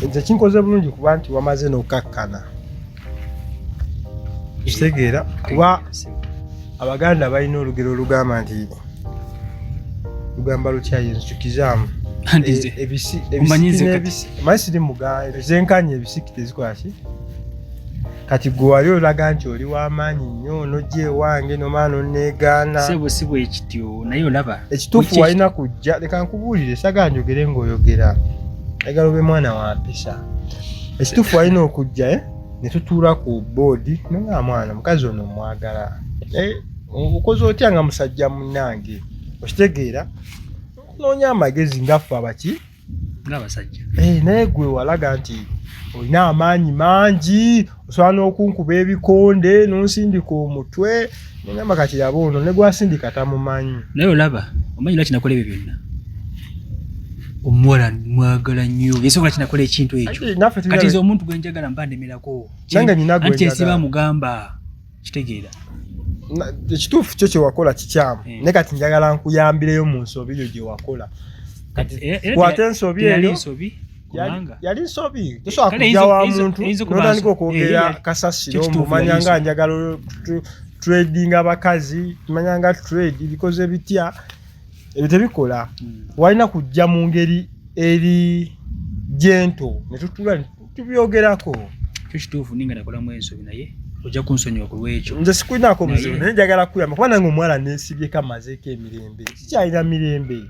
Nze kinkoze bulungi kuba nti wamaze n'okkakkana, kitegeera, kuba Abaganda balina olugero olugamba nti, lugamba lutya? Nzijukizaamu. Anti omanyi nze Manyi siri muganda, zenkanya ebisiki tezikola ki. Kati gwe wali olaga nti oli w'amaanyi nnyo, nojja ewange nomala noneegaana. Sebo, si bwe kityo, naye olaba Ekituufu walina kujja. Leka nkubuulire, sagala njogere ng'oyogera, ayagala obe mwana wa mpisa. Ekituufu walina okujja, eh, ne tutuula ku boodi nonga mwana mukazi ono omwagala. Eh, okoze otya nga musajja munnange? Okitegeera, kunoonya amagezi ngaffe abaki ng'abasajja. Eh, naye gwe walaga nti olina amaanyi mangi, osobola n'okunkuba ebikonde n'onsindika omutwe, nengamba kati yaba ono ne gwasindika tamumanyi. Naye olaba, omanyi lwaki nakola ebyo byonna? Omuwala mwagala nnyo, yesobola kinakola ekintu ekyo. Ate naffe tulina Kati nze omuntu gwe njagala mba ndemerako. Nange nina gwe Anti kyensiba njagala. mugamba, kitegeera. Ekituufu kyo kyewakola kikyamu. Naye kati njagala nkuyambireyo mu nsobi yo gye wakola. Kati Era kwata ensobi teyali eyo. nsobi kubanga Yali nsobi. Tosobola Kale kujja wa muntu eyinza okuba n'otandika nsobi. okwogera kasasiro. Kyo kituufu, Mumanya yali nga nsobi. njagala trading abakazi, tumanya nga trade bikoze bitya, ebyo tebikola. Walina kujja mu ngeri eri gentle ne tutula ne tubyogerako. Kyo kituufu, ninga nakolamu ensobi, naye ojja kunsonyiwa ku lwekyo. Nze sikulinaako buzibu, Naye naye njagala kuyamba kuba nange omuwala neesibyeko, amazeeko emirembe, sikyalina mirembe.